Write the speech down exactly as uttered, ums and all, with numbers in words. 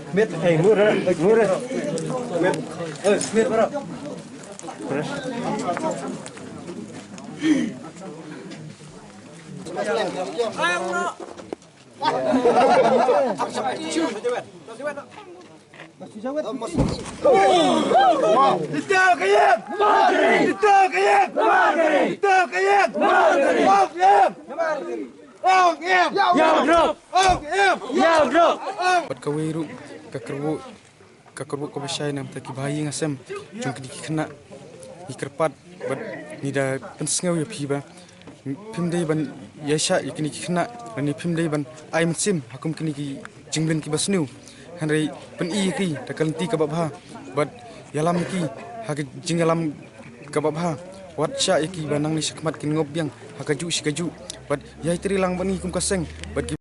Smith, eh, mura, mura. Smith, eh, Smith, mura. Bad kawei ruh ka kyrwoh, ka kyrwoh kaba shai namar ki bahaïing hasem jong kine ki khynnah, ngi kyrpad bad ngi da pynsngew ïa phi ba phim dei ban ïaishah ïa kine ki khynnah, lane phim dei ban ai mynsiem ha kum kine ki jingbym kiba sniew. Hynrei pyni ïa ki da ka lynti kaba bha bad ïalam ïa ki ha ka jingïalam kaba bha. Wat shah ïa ki ba nangne shakhmat kin ngop biang ha kajuh shi kajuh. Bad ïai trei lang bad ngi kum ka seng bad ki